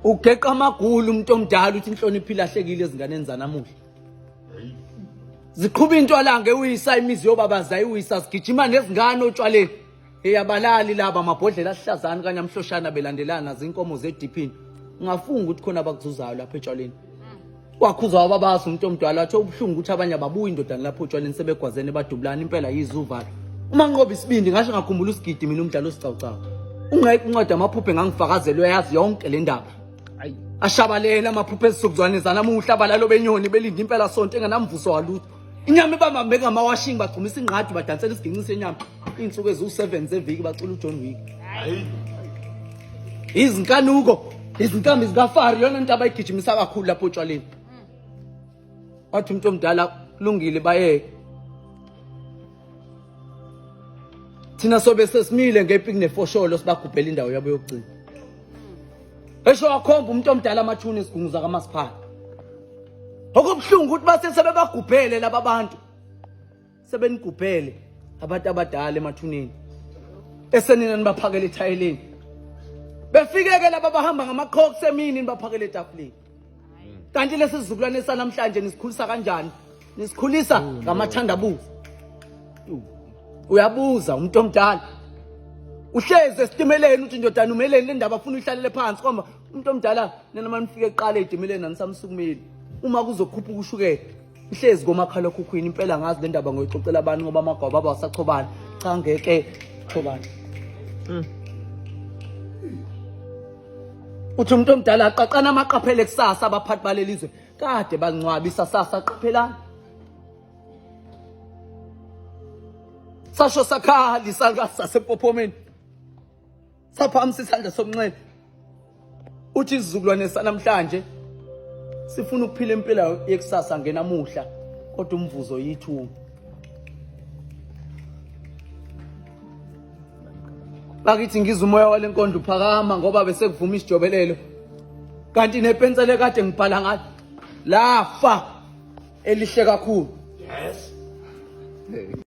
Ugeqa amagulu umuntu omdala uthi inhlonipho ilahlekile ezinganeni zanamuhla. Ziqhuba intwalanga ewisa imizi yobaba zayiwisa zigijima nezingane otshwaleni. Eyabalali laba amabhodlela ahlazana kanye amhloshana belandelana zinkomo zediphini. Ungafunga ukuthi khona abakuzuzayo lapha etshwaleni. Wakhuza wababaza umuntu omdala wathi ubuhlungu ukuthi abanye ababuyi indodana lapho otshwaleni sebegwazene badubulana impela yize uvalo. Uma nqoba isibindi ngasho ngakhumbula usigidi mina umdlalo osicawucawu. Ungayiphi incwadi amaphupho engangifakazela uyayazi yonke le ndaba. Ashabalele amaphupho ezisukuzwane zanamuhla abalalo benyoni belinde impela sonto engenamvuso walutho. Inyama ibambambe ngamawashing bagcumisa ingqadi badansela isiginci senyama. Iy'nsuku eziwu-7 zeviki bacula uJohn Wick. Izinkanuko, izinkambi zikaFaro iyona nto abayigijimisa kakhulu lapho otshwaleni. Wathi umuntu omdala kulungile bayeke. Thina sobe sesimile ngepiki nefosholo sibagubhela indawo yabo yokugcina. Esho wakhomba umuntu omdala amathuna esigungu zakamasipala. Okubuhlungu ukuthi base sebebagubhele laba bantu. Sebenigubhele abantu abadala emathuneni. Esenina nibaphakele ethayeleni. Befike ke laba bahamba ngamaqhoks emini nibaphakele etafuleni. Kanti lesi sizukulwane sanamhlanje nisikhulisa kanjani? Nisikhulisa ngamathandabuzo. Uyabuza umuntu omdala. Uhlezi esitimeleni uthi ndodana umeleni le ndaba afuna uyihlalele phansi koma umuntu omdala nina manifike eqala ezitimeleni anisamsukumeli. Uma kuzokhuphuka ushukela ihlezi komakhalekhukhwini impela ngazi le ndaba ngoyixoxela abantu ngoba amagwaba abo asachobana cha ngeke chobana. Uthi umuntu omdala aqaqana amaqaphele kusasa abaphathi balelizwe kade bangcwaba isasasa qaphelani. Sasho sakhala isalukazi sasempophomeni. Saphakamisa isandla somnxele. Uthi isizukulwane sanamhlanje sifuna ukuphila impilo yekusasa ngenamuhla kodwa umvuzo yithu. Bakithi ngizwa umoya wale nkondlo uphakama ngoba bese kuvuma isijobelelo. Kanti nepensele kade ngibhala ngayo lafa elihle kakhulu. Yes.